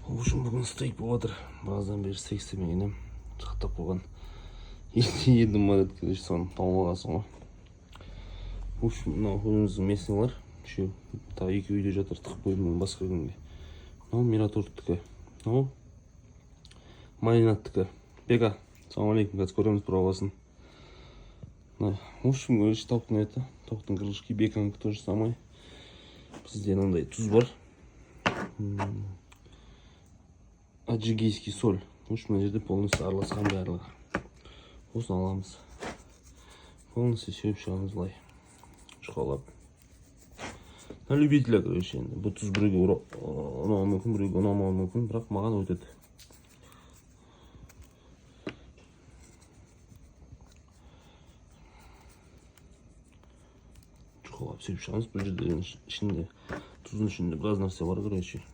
В общем, бүгін стейк болып жатыр. Біраздан бері стейк істемеген едім, сақтап қойған едім бар еді, короче, соны тауып алғансың ғой. В общем, мынау өзіміздің местныйлар, үшеу, тағы екеуі үйде жатыр, тығып қойдым бүгін басқа күнге. Мынау Мираторгтікі, мынау Маринадтікі. Бека, ассалаумағалейкум. Қазір көреміз пробасын. Мына, в общем, короче, тауықтың еті, тауықтың крылышки, беконікі то же самое. Бізде мынандай тұз бар. Аджигейский соль. В общем, мына жерде полностью араласқан барлығы. Осыны аламыз. Полностью сеуіп шығамыз былай. Жұқалап. На любителя, короче, енді. Бұл тұз біреуге ұнауы мүмкін, біреуге ұнамауы мүмкін, бірақ маған өтеді. Жұқалап сеуіп шығамыз. Бұл жерде енді ішінде, тұздың ішінде біраз нәрсе бар, короче.